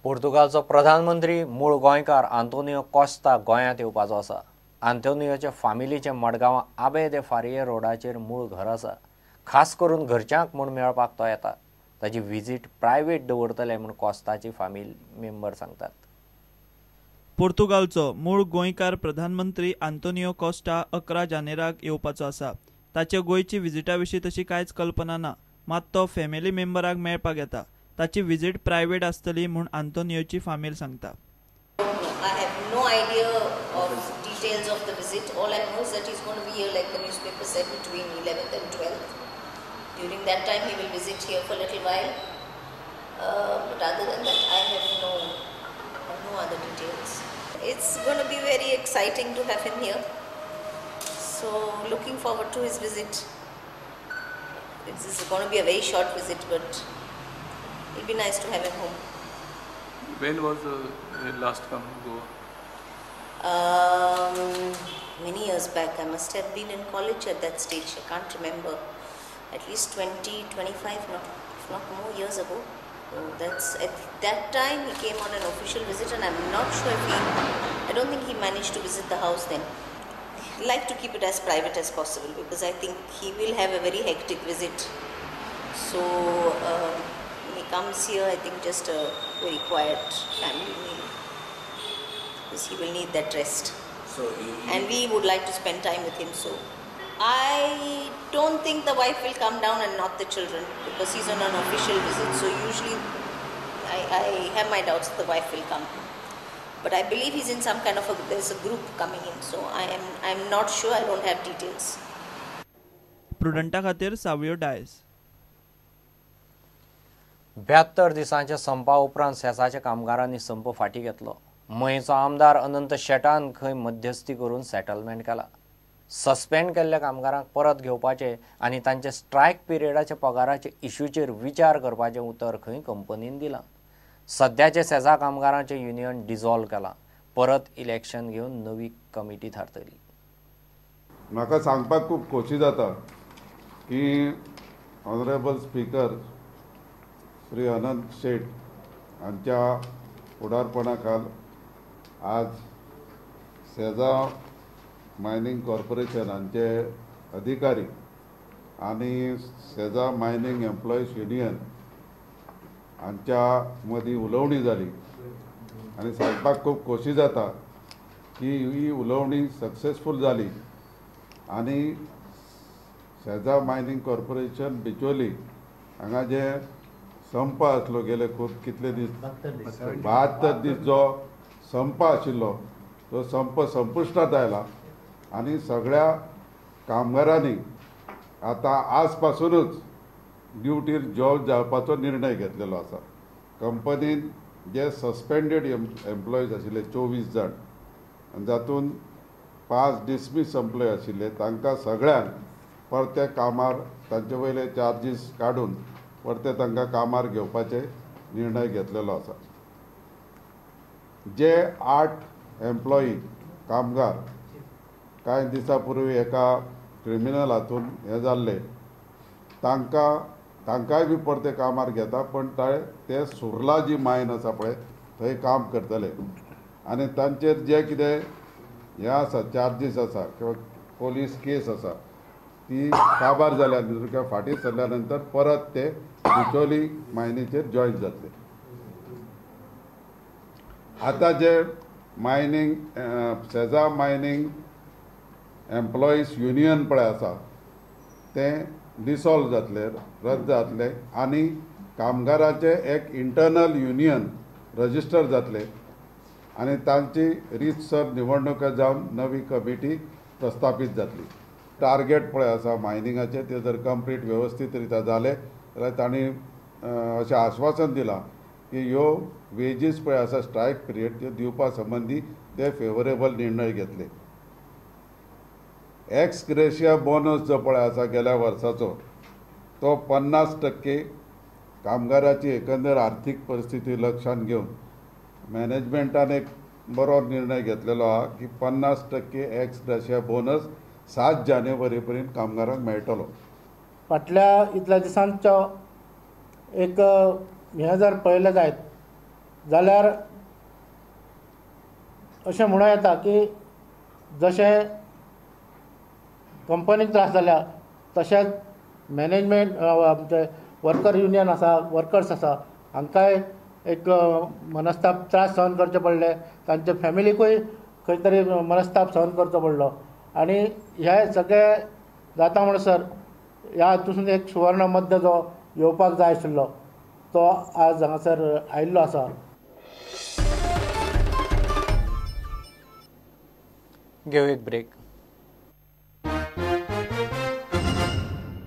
पोर्तुगालचो प्रधानमंत्री मूळ गोंयकार आंतोनियो कोस्ता गोंयांत येवपाचो आसा. आंतोनियोच्या फामिलीचें मडगांवां आबे दे फारिये रोडाचेर मूळ घर आसा. खास करून घरच्यांक म्हूण मेळपाक तो येता. ताची विजीट प्रायवेट दवरतले म्हूण कोस्ताची फामिली मेंबर सांगतात. पोर्तुगालचो मूळ गोंयकार प्रधानमंत्री आंतोनियो कोस्टा 11 जानेराक येवपाचो आसा. ताचे गोंयची विजिटा विशीं तशी कांयच कल्पना ना, मात तो फॅमिली मेंबराक मेळपाक येता. ताची विजीट प्रायवेट आसतली म्हूण आंतोनियोची फामील सांगता. I have no idea of details of the visit. All I know is that he's going to be here, like the newspaper said, between 11th and 12th. During that time, he will visit here for a little while. But other than that, I have no other details. It's going to be very exciting to have him here. So, looking forward to his visit. It's going to be a very short visit, but it'll be nice to have him home. When was the last come to Goa? Many years back. I must have been in college at that stage. I can't remember. At least 20, 25, if not more years ago. So that's at that time he came on an official visit, and I'm not sure if I don't think he managed to visit the house then. I'd like to keep it as private as possible because I think he will have a very hectic visit. So when he comes here, I think just a very quiet family meal, because he will need that rest. So and we would like to spend time with him. So I don't think the wife will come down and not the children, because he's on an official visit. So usually I have my doubts the wife will come. But I believe he's in some kind of there's a group coming in. So I'm not sure, I don't have details. प्रुडंटा खातीर सावियो डायस. 72 दिसांच्या संपा उपरांत सेसाच्या कामगारांनी संप फाटी घेतलो. मयेचो आमदार अनंत शेटान खंय मध्यस्थी करून सेटलमेंट केला. सस्पेंड केल्ल्या कामगारांक परत घेवपाचे आनी तांचे स्ट्रायक पिरियडाच्या पगाराचे इश्यूचेर विचार करपाचें उतर खंय कंपनीन दिलां. सद्याचे सेसा कामगारांचें युनियन डिझॉल्व केलां. परत इलेक्शन घेवन नवी कमिटी थारतली. म्हाका सांगपाक खूब खोशी जाता की ऑनरेबल स्पीकर श्री अनंत शेट हांच्या फुडारपणाखाल आज सेजा मायनिंग कॉर्पोरेशन हांचे अधिकारी आनी सेजा मायनिंग एम्प्लॉईज युनियन हांच्या मदीं उलोवणी जाली आनी सांगपाक खूब खोशी जाता की ही उलोवणी सक्सेसफूल जाली आनी सेजा मायनिंग कॉर्पोरेशन बिचोली हांगा जे संप आसलो गेले खूब कितले दीस 72 दीस जो संप आशिल्लो तो संप संपुश्टांत आयला आनी सगळ्या कामगारांनी आतां आज पासूनच ड्युटीर जॉब जावपाचो निर्णय घेतलेलो आसा. कंपनीन जे सस्पेंडेड एम्प्लॉईज आशिल्ले 24 जाण आनी जातून 5 डिसमीस एम्प्लॉय आशिल्ले तांकां सगळ्यांक परते कामार तांचे वयले चार्जीस काडून परते तांकां कामार घेवपाचे निर्णय घेतलेलो आसा. जे 8 एम्प्लॉई कामगार कांय दिसां पूर्वी एका क्रिमिनल हातून हें जाल्ले तांकांय बी परते कामार घेता, पण ते सुर्ला जी मायन आसा पळय थंय काम करतले आनी तांचेर जे कितें हें आसा चार्जीस आसा किंवा पोलीस केस आसा ती काबार जाल्या नंतर किंवा फाटीं सरल्या नंतर परत ते बिचोली मायनीचेर जॉयन जातले. आतां जे मायनींग सेजा मायनींग एम्प्लॉईज युनियन पळय आसा तें डिसॉल्व जातलें, रद्द जातलें आनी कामगाराचें एक इंटरनल युनियन रजिस्टर जातलें आनी तांची रितसर निवडणुका जावन नवी कमिटी प्रस्थापीत जातली. टार्गेट पळय आसा मायनिंगाचें ते जर कंप्लीट वेवस्थीत रित्या जालें जाल्यार तांणी अशें आश्वासन दिलां की ह्यो वेजीस पळय आसा स्ट्रायक पिरियड त्यो दिवपा संबंदी ते फेवरेबल निर्णय घेतले. एक्स ग्रेशिया बोनस जो पळय आसा गेल्या वर्साचो तो 50% कामगाराची एकंदर आर्थीक परिस्थिती लक्षांत घेवन मॅनेजमेंटान एक बरो निर्णय घेतलेलो आहा की 50% एक्स ग्रेशिया बोनस 7 जानेवारी पर्यंत कामगारांक मेळटलो. फाटल्या इतल्या दिसांचो एक हें जर पळयलें जायत जाल्यार अशें म्हणूं येता की जशें कंपनीक त्रास जाल्या तशेंच मॅनेजमेंट आमचे वर्कर युनियन आसा, वर्कर्स आसा, हांकांय एक मनस्ताप त्रास सहन करचे पडले, तांच्या फॅमिलीकूय खंय तरी मनस्ताप सहन करचो पडलो. आनी हे सगळे जाता म्हणसर ह्या हातूंतसून एक सुवर्ण मध्य जो येवपाक जाय आशिल्लो तो आज हांगासर आयिल्लो आसा. घेऊ एक ब्रेक.